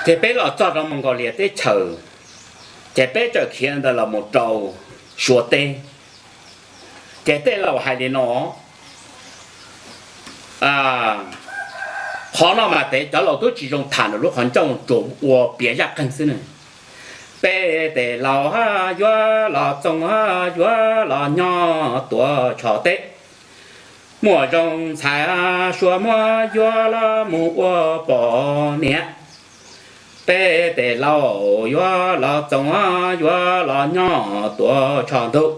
Ces peb los txog rau Mongolia teb chaws, ces peb txawm khiav ntawd los mus rau Suav teb. Ces tej laus hais li no, qhov no mas tej cov laus twb tsis zoo tham nws lub qhov ncauj, tsuas ua piav zaj qeeg xwb ne. Peb tej laus yuav los txoos, yuav los nyob tuav tsho teb, muaj zoo ntxhais Suav muab yuav los mus ua poj niam. Peb tej laus yuav los txoos, yuav los nyob tuav tsho ntug,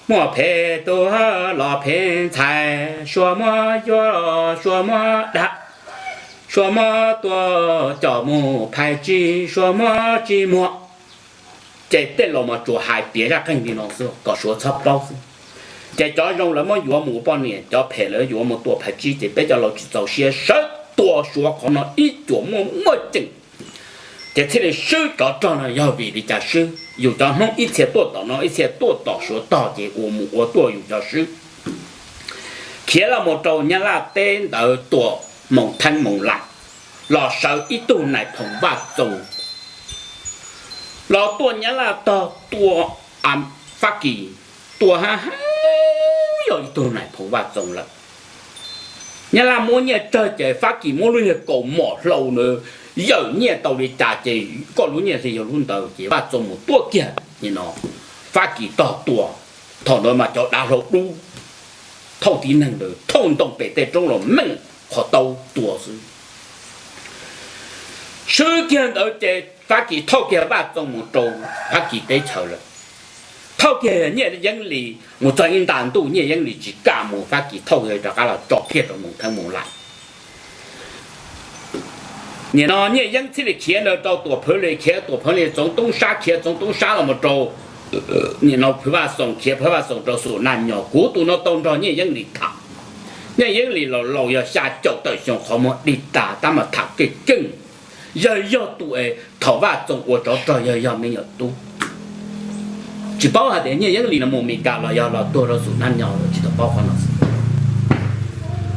muaj phem tub los phem ntxhais Suav muab yuav, Suav muab dag, Suav muab tua, coj mus phais tsij, Suav muab tsis muag. Ces tej laus mas tsuas hais piav zaj qeeg li no xwb kom Suav txhob paub xwb. Ces cov zoo lawv muab yuav mus ua poj niam, cov phem lawv yuav mus tua phais tsib, ces peb cov laus tsis txaus siab sawv tua Suav qhov no ib cuam muaj muaj ceem. Ces thiaj li swb tsov rog no yog vim li cas swb? Yus cov Hmoob ib txhia tuaj tom no, ib txhia tuaj tom Suav tog, ces ua mus ua tuaj yus cov swb. Khiav los mus rau Nyab Laj teb ntawd, tuam Moos Theeb Moos Laim, los sawv ib tug nais phoo Vaj Txoo, los tuaj Nyab Laj tog, tua Fab Kis, tua hab hab yog ib tug nais phoo Vaj Txoo lawm. Nyab Laj muab nyiaj tsawg ces Fab Kis muab lub niag kaus mom hlau na, yawm nyiaj tau li cas ces koj lub nyiaj li yog lub ntawd, ces Vaj Txoo mus tuaj kiag no, Fab Kis tog tua. Thaum ntawd mas cov dav hlau dub, thauj tib neeg ntawd thauj ntoo pem tej roob los meej qhov taub tua xwb. Swb kiag ntawd ces Fab Kis thauj kiag Vaj Txoo mus rau Fab Kis teb chaws lawm. Thauj kiag Nyiaj Yeeb Lis mus txog ib nta ntuj, Nyiaj Yeeb Lis tsis kam mus, Fab Kis thauj rov qab los tso kiag rau Moos Theeb Moos Laim. Nim no Nyiaj Yeeb thiaj li khiav ntawd rau Tuam Phwv Lis, khiav Tuam Phwv Lis txoov toob sab, khiav txoov toob sab los mus rau nim no Phwv Vaj Xoos, khiav Phwv Vaj Xoos rau Xum Naj Nyos. Kuv tus no tau nrog Nyiaj Yeeb Lis tham. Nyiaj Yeeb Lis los laus yog xya caum tawm xyoo, qhov muag dig tag tab mas tham keej keej. Yawg yog tus es thaum Vaj Txoo ua tsov rog, yawg yog me nyuam tub. Tsis paub hais tias Nyiaj Yeeb Lis no mus Mes Kas los yog los tuag rau Xum Naj Nyos los tsis tau paub qhov no xwb.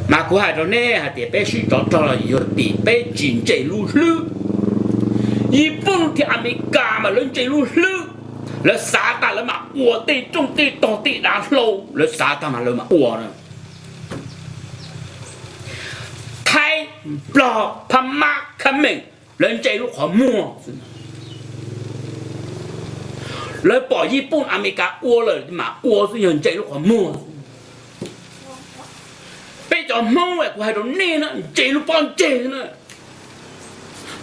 Mas kuv hais rau nej hais tias peb swb tsov rog los yog tim peb tsis ntse lub hlwb. Yij Pooj thiab Amelikas mas lawv ntse lub hlwb, lawv xav tas lawv mam ua tej rooj tej tog tej dav hlau, lawv xav tas mas lawv mam ua na. Thaib, Nplog, Phab Mab, Khab Meem, lawv ntse lub qhov muag. Lawv pom Yij Pooj Amelikas ua lawm mam ua xwb, yog ntse lub qhov muag. Peb cov Hmoob kuv hais rau nej na, ntse lub pob ntseg na.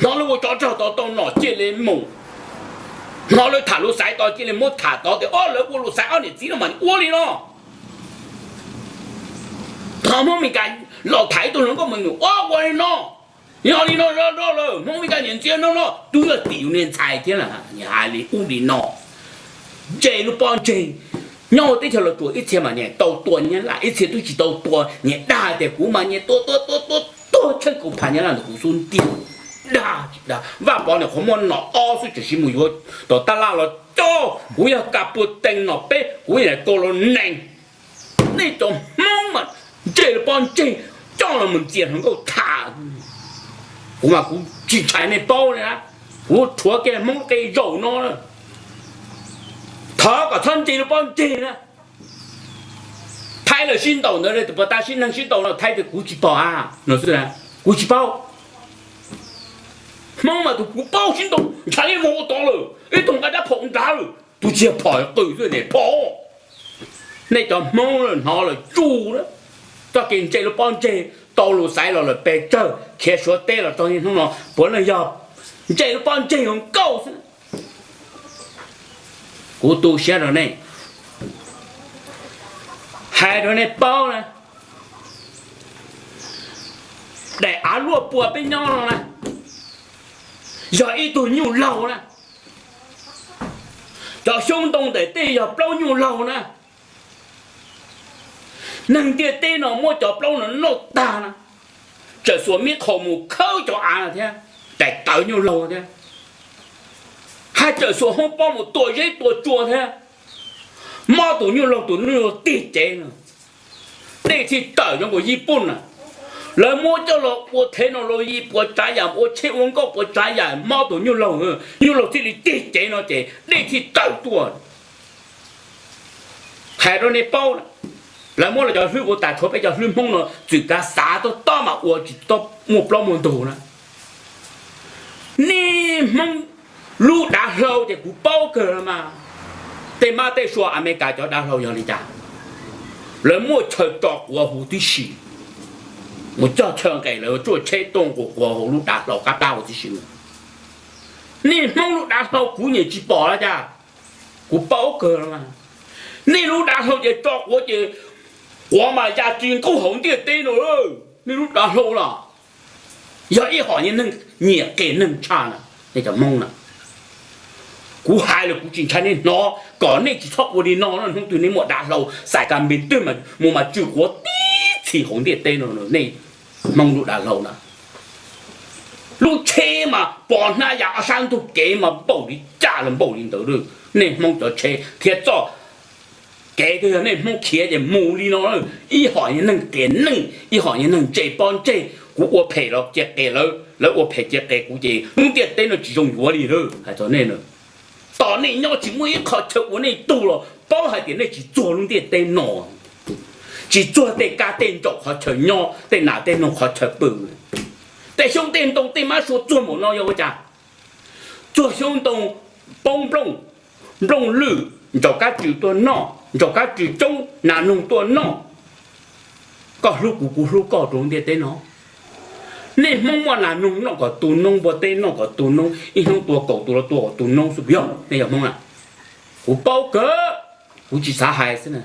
Hnov lawv ua tsov rog tod tau nom cia li mus, hnov lawv tham lus xaiv tod cia li muab tham tod tias ob lawv ua lus xaiv ob niam txiv no mas ua li no. Thaum Hmoob Mes Kas los tham ib tug hluas nkauj mas nws ua ua li no, yog li no lawm, Hmoob Mes Kas niam ntxias no no, twb yog tim yus niag ntxhais thiab, hais li ub li no. Ntse lub pob ntseg. Nyob ua teb chaws Los Tsuas ib txhia mas nyias tau tua Nyab Laj, ib txhia twb tsis tau tua, nyias dag tias kuv mas nyias tua tua tua tua tuag tsheej kaus phas Nyab Laj ntawm kuv xub ntiag. Dag tsis dag, Vaj Pov niam qhuav muaj nom ob xwb tseem siv mus yuav tom tab laj los coj, kuv yog kas puas tees nom peb, kuv yog kaus los nees. Nej cov Hmoob mas ntse lub pob ntseg, coj los mus ntxias hluas nkauj tham. Kuv mas kuv tsis ntshai nej paub li na, kuv rhuav kiag Hmoob qe zaum no. Thov kom txhob ntse lub pob ntseg na. Thaib lawv sib ntaus ntawd, tus puas tas sib neeg sib ntaus no, Thaib tias kuv tsis pom a, no xwb, kuv tsis paub. Hmoob mas tus kuv paub sib ntaus ntshav li mus ua tod lawm, ib tug nqa dab phom nrad lawm, tus tsis yog phom qws xwb ne phom. Nej cov Hmoob hnov lawm tsuj na, txoj kev ntse lub pob ntseg, tau lus xaiv los lawm pes tsawg, khiav Suav teb los txog niaj hnub no puav leej yog ntse lub pob ntseg hluas nkauj xwb. Kuv tu siab rau nej, hais rau nej paub na, daim av luaj pua peb nyob no na, yog ib tug nyuj laug na. Cov xyoob ntoo ntawm tej yog plaub nyuj laug na. Neeg ntiaj teb no muab cov plaub no noj tag na, tseem xuas mib qhau mus khawb cov av no thiab, daim tawv nyuj laug thiab, haj tseem xuas hoob pob mus tua zeb tua tsua thiab, mob tus nyuj laug, tus nyuj laug tig cev no. Tej thiaj tawm zoo nkaus Yij Pooj na, Lawv muab coj los ua thev no los yim puas tsav yam, ua tsheb ua nkoj puas tsav yam, mob tus nyuj laug, nyuj laug thiaj li tig cev no ces dej thiaj tawm tuaj. Hais rau nej paub, lawv muab lawv cov hlwb ua tas tshuav peb cov hlwb Hmoob no txwm kav xav tob tob mas ua tsis tau muaj plaub muaj ntug na. Nej Hmoob lub dav hlau ces kuv paub kawg los mas. Tej mab tej sua Amelikas cov dav hlau yog li cas? Lawv muaj chaw tso quav huv tib si, mus cog chaw nqes lawv tsuaj tsheb tuaj nquas quav huv lub dav hlau qab plab huv tib si. Nej Hmoob lub dav hlau kuv nyiam tsis pom los cas? Kuv paub kawg los mas. Nej lub dav hlau ces tso quav ces quav mas ya tsis nkaus hauv ntiaj teb no. Nej lub dav hlau los yog ib hom neeg nyiam qia neeg tshaj na, nej cov Hmoob na. Kuv hais los kuv tsis ntshai nej hnov, kom nej tsis txhob ua li no, hnub twg nej muaj dav hlau xais kas npes twg mus mas tsw quav tib txhis hauv ntiaj teb no, nej Hmoob lub dav hlau na. Lub tsheb mas pos hnab ya ob sab ntug kev mas npaum li cas los npaum li ntawd. Nej Hmoob cov tsheb thiab txoj kev twb yog nej Hmoob khiav ces mus li no. Ib hom neeg qias neeg, ib hom neeg ntse pob ntseg, kuv ua phem los cia qias lawv, lawv ua phem cia qias kuv ces lub ntiaj teb no tsis zoo yuav li lawm. Hais txog nej, tos nej nyob tsis muaj ib qho chaw ua nej tug los paub hais tias nej tsis txuag lub ntiaj teb no, tsis txuag tej kab tej ntsaum qhov chaw nyob, tej nas tej noog qhov chaw pw. Tej xyoob tej ntoo tej mab sua txuag npaum no yog ua cas? Txuag xyoob ntoo, poob nplooj, nplooj lwj, ntsaum kab tsws tuaj noj, ntsaum kab tsws coob, nas noog tuaj noj. Koj hlub kuv, kuv hlub koj rau lub ntiaj teb no. Nej Hmoob muaj nas noog noj kom tu noob, npua teb noj kom tu noob, ib hnub tua kaum tus los tua kom tu noob xwb puas yog? Nej yog Hmoob na, kuv paub kawg, kuv tsis xav hais xwb na.